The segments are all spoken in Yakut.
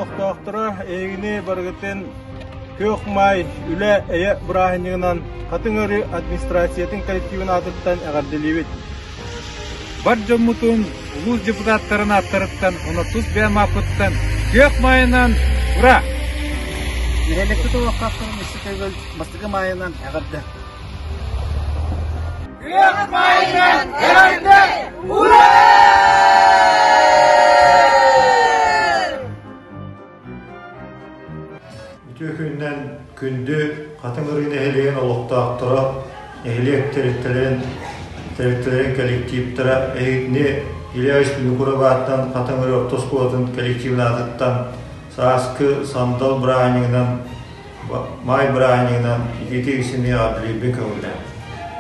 олохтоохторо эһигини барыгытын Күөх Маай үлэ эйэ бырааһынньыгынан Хатыҥ Өрүү администрациятын коллективын аатыттан эҕэрдэлиибит. Бар дьоммутун улуус депутаттарын ааттарыттан уонна тус бэйэм ааппыттан Күөх Маайынан ура! Нэһилиэкпит олохтоохторун үс төгүл Бастакы Маайынан эҕэрдэ! Күөх Маайынан эҕэрдэ! Ура! Үтүө күнүнэн күндү Хатыҥ Ырыы нэһилиэгин олохтоохторо, нэһилиэк тэрилтэлэрин тэрилтэлэрин коллективтара эһигини Илья Винокуров аатынан Хатыҥ Ырыы орто оскуолатын коллективын аатыттан сааскы сандал бырааһынньыгынан маай бырааһынньыгынан итиитик исини эҕэрдэлиирбин көҥүллээн.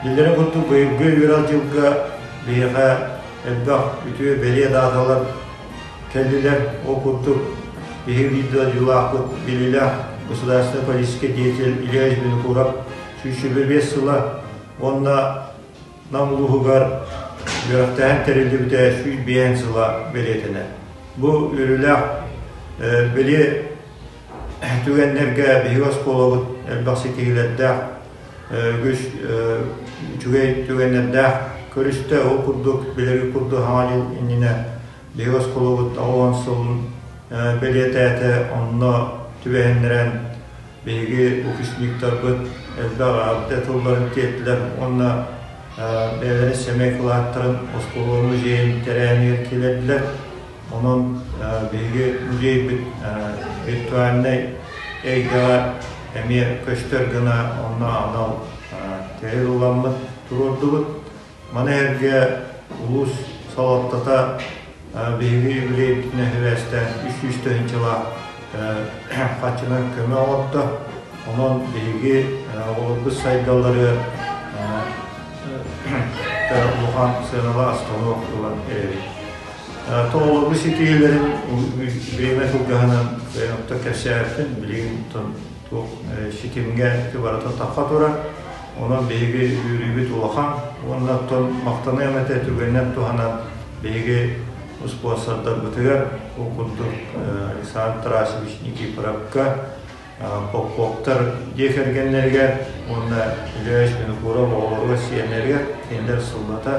Биллэрин курдук быйылгы үөрэх дьылга биһиэхэ элбэх үтүө бэлиэ дааталар кэллилэр. Ол курдук биһиги биир дойдулаахпыт биллиилээх государственнай политическай деятель Илья Винокуров 125 сыла уонна Нам улууһугар үөрэхтээһин тэриллибитэ 105 сыла бэлиэтэнэр. Бу үөрүүлээх бэлиэ түгэннэргэ биһиги оскуолабыт элбэх ситиһиилэрдээх, үгүс үчүгэй түгэннэрдээх көрүстэ. Ол курдук, билэргит курдук Саҥа дьыл иннинэ биһиги оскуолабыт 90 сылын бэлиэтээтэ, онно түбэһиннэрэн биһиги выпускниктарбыт элбэх эҕэрдэ тылларын тиэртилэр уонна бэйэлэрин сэмэй кылааттарын оскуола музейын тэрээһинигэр киллэрдилэр. Онон биһиги музейбыт виртуальнай эйгэҕэ эмиэ көстөр гына онно анал тэрил ыламмыт туруордубут. Маны сэргэ улуус салалтата биһиги юбилейбитинэн сибээстээн 300 тыһыынчалаах харчынан көмө оҥордо. Онон биһиги оҕолорбут сайдалларыгар улахан сыаналаах станок ылан эрэбит. Тоҕолорбут ситиһиилэрин бириэмэ кылгаһынан оттон кэпсээбиппин билигин туох ситимҥэ ити барыта тахха турар. Онон биһиги үөрүүбүт улахан уонна оттон махтаныам этэ түгэнинэн туһанан биһиги успуонсардарбытыгар ол курдук Александр Тарасович Никифоровка, Поповтар дьиэ кэргэннэригэр уонна Илья Винокуров оҕолоругар, сиэннэригэр кинилэр сыллата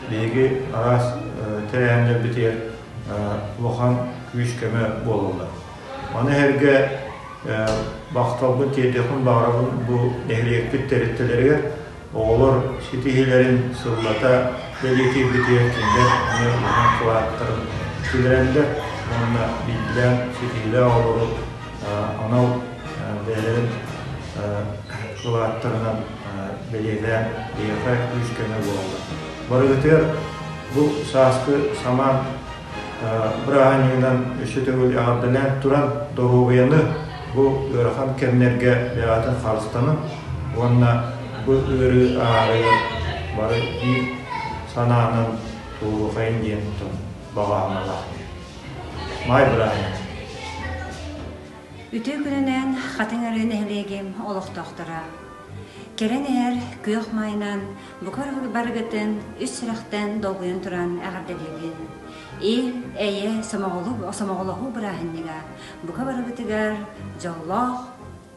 биһиги араас тэрээһиннэрбитигэр улахан күүс-көмө буолаллар. Маны сэргэ махталбын тиэрдиэхпин баҕарабын бу нэһилиэкпит тэрилтэлэригэр оҕолор ситиһиилэрин сыллата бэлиэтиирбитигэр кинилэр эмиэ улахан кылааттарын киллэрэллэр уонна биирдиилээн ситиһиилээх оҕолору анал бэйэлэрин кылааттарынан бэлиэтээн биһиэхэ күүс-көмө буолаллар. Барыгытыгар бу сааскы самаан бырааһынньыгынан өссө төгүл эҕэрдэлээн туран доруобуйаны бу ыарахан кэмнэргэ бэйэҕитин харыстанын уонна бу ыарыы аарыгар бары биир санаанан туолуохайын диэн баҕа санаалаах. Маай бырааһынньыга. Үтүө күнүнэн Хатыҥ Арыы нэһилиэгим олохтоохторо! Кэлэн иһэр күөх маайынан бука барыгытын үс сүрэхтэн долгуйан туран эҕэрдэлиибин. Ил, эйэ, сомоҕолоһуу бырааһынньыга бука барыбытыгар дьоллоох,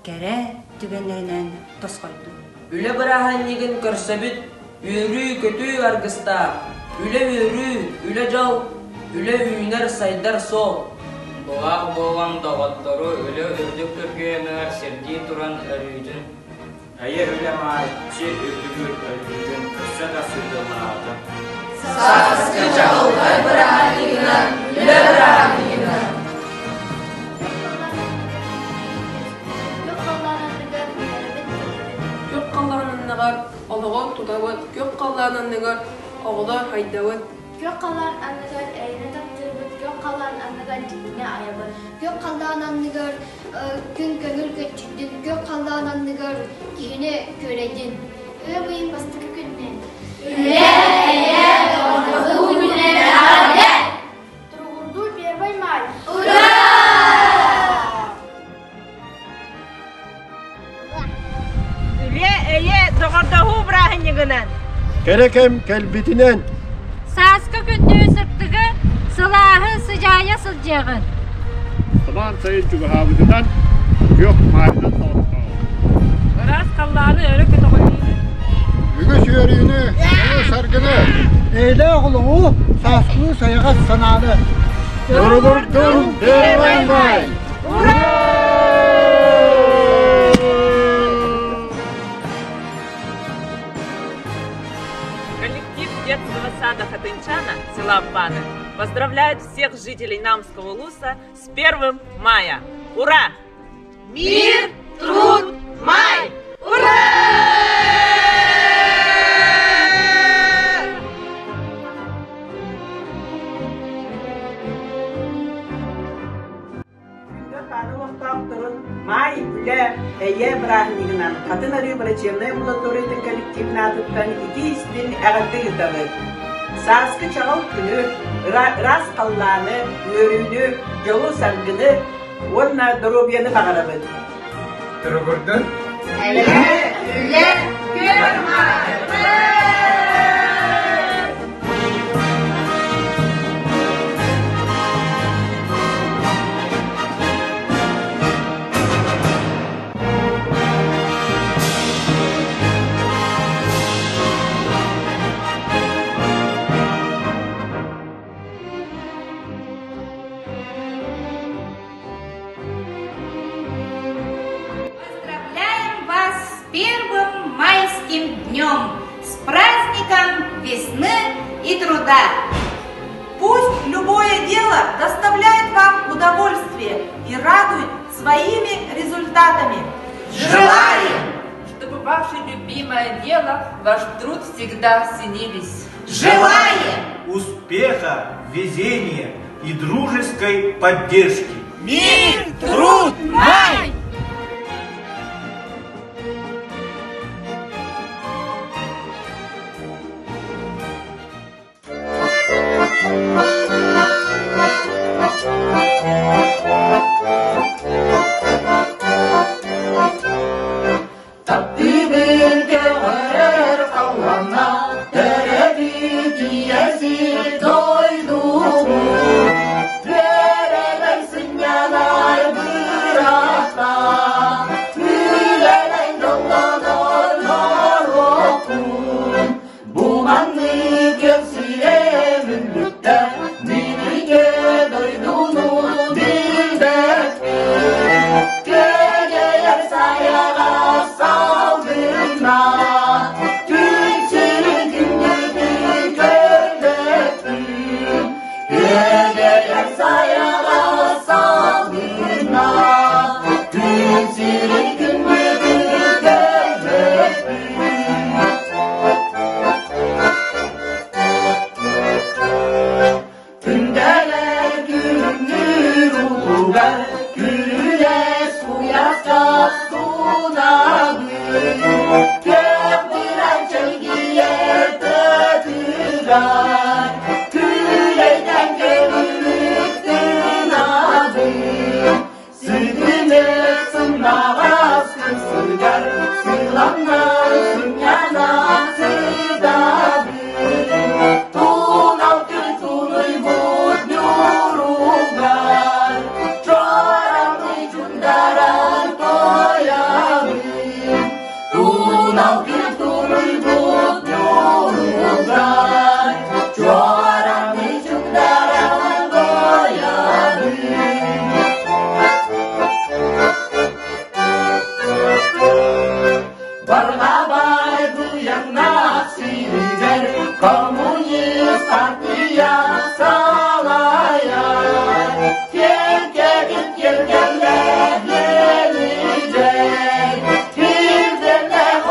кэрэ түгэннэринэн тосхойдун. Үлэ бырааһынньыгын көрсөбүт, үөрүү-көтүү аргыстаах, үлэ-үөрүү, үлэ-дьол, үлэ үүнэр-сайдар суол. Былаах буолан доҕоттору үлэ үрдүк күргүөмүгэр сирдии туран өрүүтүн Эйэ үлэ мааччы үрдүгүр өлбүтүн өссө да сыдыллаатын. Сааскы чаҕылхай бырааһынньыгынан, үлэ бырааһынньыгынан! Күөх халлаан анныгар үөрэбит көтөбүт. Күөх халлаан анныгар олоҕу тутабыт, күөх халлаан анныгар оҕолор хайдабыт. Күөх халлаан анныгар эйэни таптыырбыт, күөх халлаан анныгар дьиктини айабыт. Күөх халлаан анныгар күн көҥүл көччүйдүн, күөх халлаан анныгар киһини күөрэйдин. Ыам ыйын бастакы күнүнэн. Үлэ, эйэ, доҕордоһуу күнүнэн эҕэрдэ! Туругурдуу Первый май! Ура! Үлэ, эйэ, доҕордоһуу бырааһынньыгынан! Кэрэ кэм кэлбитинэн! Сааскы күндү сырдыгы, сылааһы сыдьаайа сылдьыаҕын! Самаан сайын чугаһаабытынан күөх маайынан тоҕоттоҕо. Ыраас халлааны өрө көтөҕүллүүнү. Үгүс үөрүүнү, дьолу-саргыны! Эйэлээх олоҕу, сааскылыы сайаҕас санааны! Туругурдун Первый май! Ура! Коллектив детского сада Хатынчана села Аппаны поздравляет всех жителей Намского улуса с 1 мая! Ура! Мир, труд, май! Ура! Күндү олохтоохторун Маай үлэ эйэ бырааһынньыгынан Хатын Арыы врачебнай амбулаториятын коллективын аатыттан итии-истиҥ эҕэрдэ ыытабыт. Сааскы чаҕыл күнү, ыраас халлааны, үөрүүнү, дьолу-саргыны уонна доруобуйаны баҕарабыт. Туругурдун! Эйэ, үлэ, күөх маай! Поздравляем вас с первым майским днем, с праздником весны и труда! Пусть любое дело доставляет вам удовольствие и радует своими результатами. Желаем, чтобы ваше любимое дело, ваш труд всегда ценились. Желаем успеха, везения и дружеской поддержки. Мир, труд, май! Таптыыбын көҕөрөр халлаана төрөбүт ийэси дойдубут Үөрэнэн сынньанар быраата Үлэлэн дьоллонор норуоппун Бу маннык сире мүллүктэ Минигэ дойдуну билбэппин Көгөйөр сайаҕа салгына Күн сирин күндүтүн көрбөппүн Көгөйөр сайаҕа салгына Күн сирин күндүтүн көрбөппүн Күндэлэр күлүмнүүр уугар күрүлэс куйааска сунабын Көх чэлгийэр тыатыгар күлэйдэн көҥүллүк тыынабын Сытымыт сымнаҕас кырсыгар сыламнар сынньана сытабын Тунал күн тунуйбут ньууругар чорамый чундаран тоябын Тунал күн тунуйбут ньууругар чорамый чундаран тоябын Барҕабай быйаҥнаах сиригэр коммунист партия салайар. Киэркэбит киэргэллээх үөлүдэр, кирдэрдээх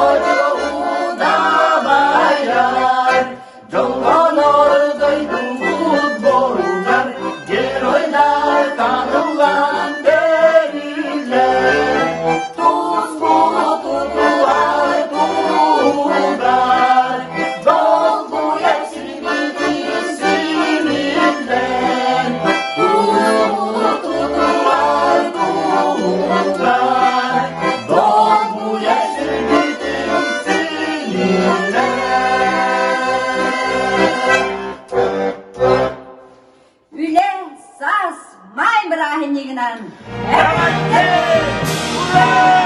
одьулуунабайар. Дьоллонор дойдубут боругар геройдар таныллан бэриллэр. Тускулу тутуһар туһугар долгуйар сирбитин. Маай бырааһынньыгынан! Эҕэрдэ! Ура!